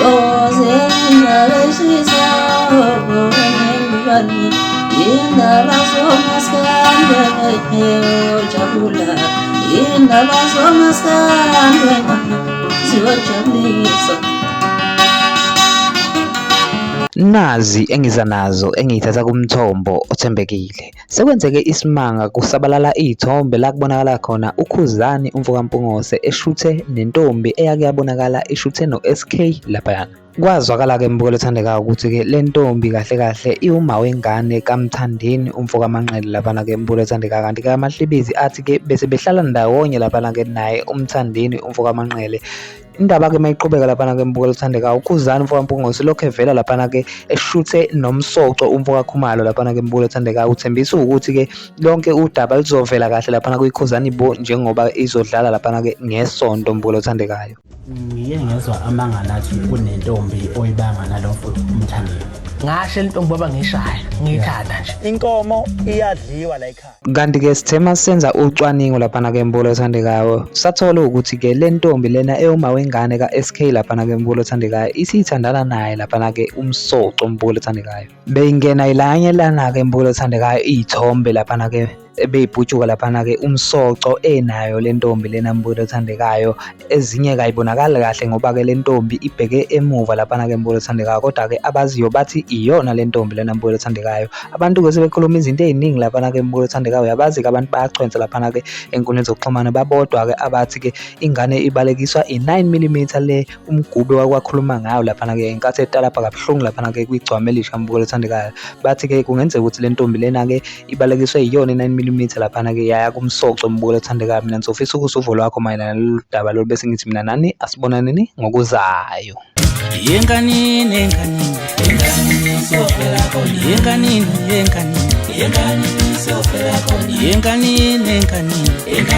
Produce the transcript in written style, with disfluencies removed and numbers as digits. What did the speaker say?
Thokoze indaba eshisa ngubani indaba zomaskande ojabula indaba zomaskande ziyojabulisa. Nazi engiza nazo engiyithatha kumthombo othembekile. Sekwenzeke isimanga kusabalala iy'thombe la kubonakala khona uKhuzani umfokaMpungose eshuthe nentombi eyake yabonakala ishuthe no-SK laphayana. Kwazwakala-ke mbukelo othandekayo ukuthi-ke le ntombi kahle kahle iwuma wengane kaMthandeni umfokaManqele laphana-ke mbukelo othandekayo, kanti-ke amahlibizi athi-ke bese behlala ndawonye laphana-ke naye uMthandeni umfokaManqele. Indaba-ke uma iqhubeka laphana-ke mbukelo othandekayo, uKhuzani umfokaMpungose lokhu evela laphana-ke eshuthe nomsoco umfokaKhumalo laphana-ke mbukelo othandekayo, uthembisa ukuthi-ke lonke udaba luzovela kahle laphana kwiKhuzani Bo njengoba izodlala laphana-ke ngeSonto mbukelo othandekayo. Ngike ngezwa amanga nathi kunentombi oyibanga nalo mfo umthandeni. Ngasho intombi baba ngishaya ngiyithanda nje. Inkomo iyadliwa la ekhaya. Kanti-ke sithe masenza ucwaningo laphana-ke Mbulo othandekayo, sathola ukuthi-ke le ntombi lena ewuma wengane ka-SK laphana-ke Mbulo othandekayo isithandana naye laphana-ke uMsoco Mbulo othandekayo. Beyingena ilanye lana-ke Mbulo othandekayo iy'thombe laphana-ke ebeyibhutshuka laphana-ke uMsoco enayo le ntombi lena Mbulo othandekayo. Ezinye kayibonakali kahle ngoba-ke le ntombi ibheke emuva laphana-ke Mbulo othandekayo, kodwa-ke abaziyo bathi iyona le ntombi lena Mbulo othandekayo. Abantu-ke sebekhuluma izinto ey'ningi laphana-ke Mbulo othandekayo, uyabazi-ke abantu bayachwensa laphana-ke ey'nkundleni zokuxhumana. Babodwa-ke abathi-ke ingane ibalekiswa i-9 millimeter le umgube wakwakhuluma ngayo laphana-ke ngenkathi etalabha kabuhlungu laphana-ke kwigcwama elisha Mbulo othandekayo. Bathi-ke kungenzeka ukuthi le ntombi lena-ke ibalekiswe yiyona i-9 millimeter laphana-ke yaya kumsoco mbukelo othandekayo. Mina ngizofisa ukuzwa uvo lwakho mayelana nalolu daba lolu bese ngithi mina nani asibonaneni ngokuzayo. Yenkanini, yenkanini, yenkanini, siyofela khona. Yenkanini, yenkanini, yenkanini, siyofela khona. Yenkanini, yenkanini, yenkanini.